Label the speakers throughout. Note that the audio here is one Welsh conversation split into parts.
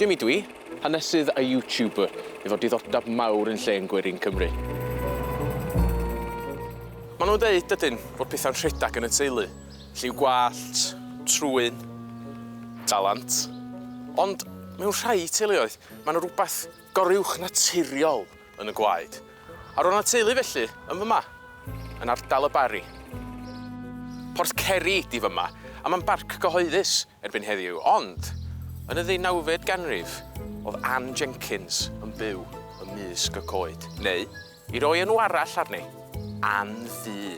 Speaker 1: Jimmy dwi, hanesydd a YouTuber efo diddordeb mawr yn llên gwerin Cymru. Maen nhw'n deud, dydyn, fod pethau'n rhedeg yn y teulu. Lliw gwallt, trwyn, talant. Ond mewn rhai teuluoedd, mae 'na rywbeth goruwchnaturiol yn y gwaed. A roedd 'na teulu felly yn fyma, yn ardal y Barri. Porth Ceri 'di fyma, a mae'n barc gyhoeddus erbyn heddiw, ond yn y ddeunawfed ganrif oedd Ann Jenkins yn byw ymysg y coed, neu, i roi enw arall arni, Ann Ddu.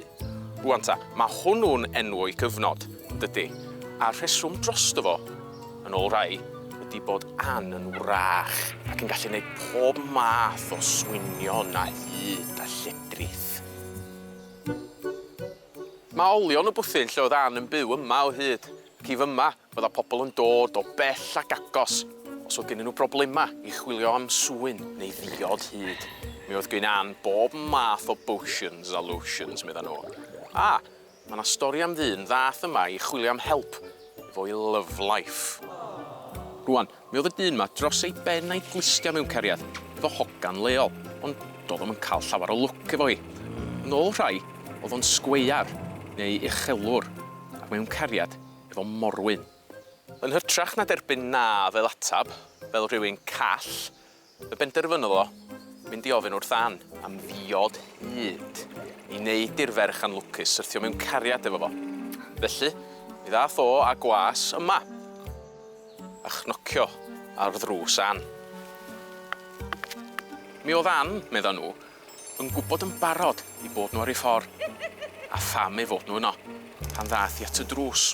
Speaker 1: Rŵan ta, mae hwnnw'n enw o'i cyfnod, dydy? A'r rheswm drosto fo, yn ôl rhai, ydy bod Ann yn wrach ac yn gallu gwneud pob math o swynion a hud a lledrith. Mae olion y bwthyn lle oedd Ann yn byw yma o hyd, ac i fyma fydda pobl yn dod o bell ac agos os oedd gennyn nhw broblemau i chwilio am swyn neu ddiod hud. Mi oedd gin Ann bob math o botions a lotions, medda nhw. A, mae 'na stori am ddyn ddath yma i chwilio am help efo'i love life. Rŵan, mi oedd y dyn 'ma dros ei ben a'i glustia mewn cariad efo hogan leol, ond doedd o'm yn cael llawer o lwc efo hi. Yn ôl rhai, oedd o'n sgweiar, neu uchelwr, ac mewn cariad efo morwyn. Yn hytrach na derbyn na fel ateb, fel rhywun call, fe benderfynodd o mynd i ofyn wrth Ann am ddiod hud i wneud i'r ferch anlwcus syrthio mewn cariad efo fo. Felly, mi ddath o a gwas yma, a chnocio ar ddrws Ann. Mi oedd Ann, medda nhw, yn gwybod yn barod eu bod nhw ar eu ffordd, a pham eu fod nhw yno, pan ddaeth hi at y drws.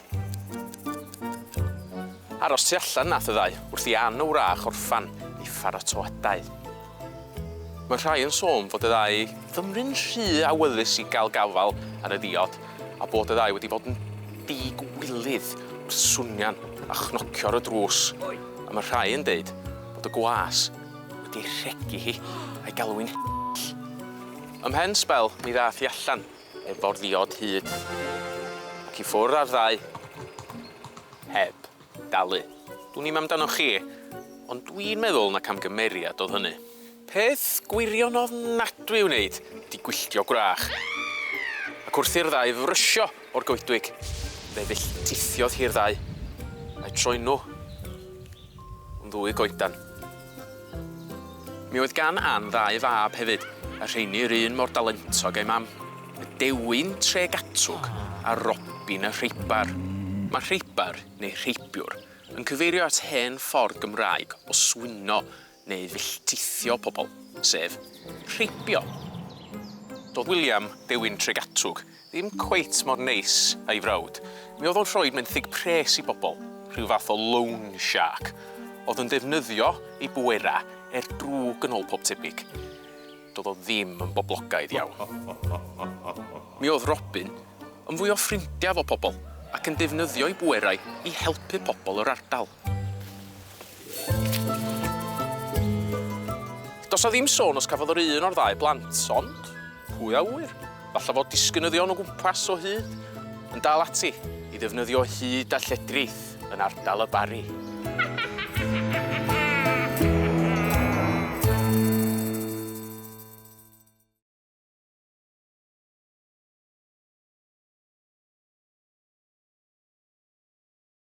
Speaker 1: Aros tu allan nath y ddau, wrth i Ann y wrach orffan ei pharatoadau. Mae rhai yn sôn fod y ddau fymryn rhy awyddus i gael gafael ar y ddiod, a bod y ddau wedi bod yn di-gwilydd wrth swnian a chnocio ar y drws, a mae rhai yn deud bod y gwas wedi rhegi hi a'i galw'n Ymhen sbel mi ddath hi allan efo'r ddiod hud ac i ffwrdd â'r ddau heb dalu. Dwn i'm amdanoch chi, ond dwi'n meddwl na camgymeriad oedd hynny. Peth gwirion ofnadwy i'w wneud ydi gwylltio gwrach. Ac wrth i'r ddau frysio o'r goedwig, fe felltithiodd hi'r ddau, a'u troi nhw yn ddwy goedan. Mi oedd gan Ann ddau fab hefyd, a rheiny yr un mor dalentog â'i mam, y Dewin Tregatwg a Robin y Rheibar. Mae rheibar, neu rheibiwr, yn cyfeirio at hen ffordd Gymraeg o swyno neu felltithio pobl, sef rheibio. Doedd William, Dewin Tregatwg, ddim cweit mor neis â'i frawd. Mi oedd o'n rhoi menthyg pres i bobl, rhyw fath o loan shark, oedd yn defnyddio ei bwerau er drwg yn ôl pob tebyg. Doedd o ddim yn boblogaidd iawn. Mi oedd Robin yn fwy o ffrindiau efo pobl ac yn defnyddio ei bwerau i helpu pobl yr ardal. Does 'na ddim sôn os cafodd yr un o'r ddau blant, ond pwy a ŵyr? Falla fod disgynyddion o gwmpas o hyd yn dal ati i ddefnyddio hud a lledrith yn ardal y Barri.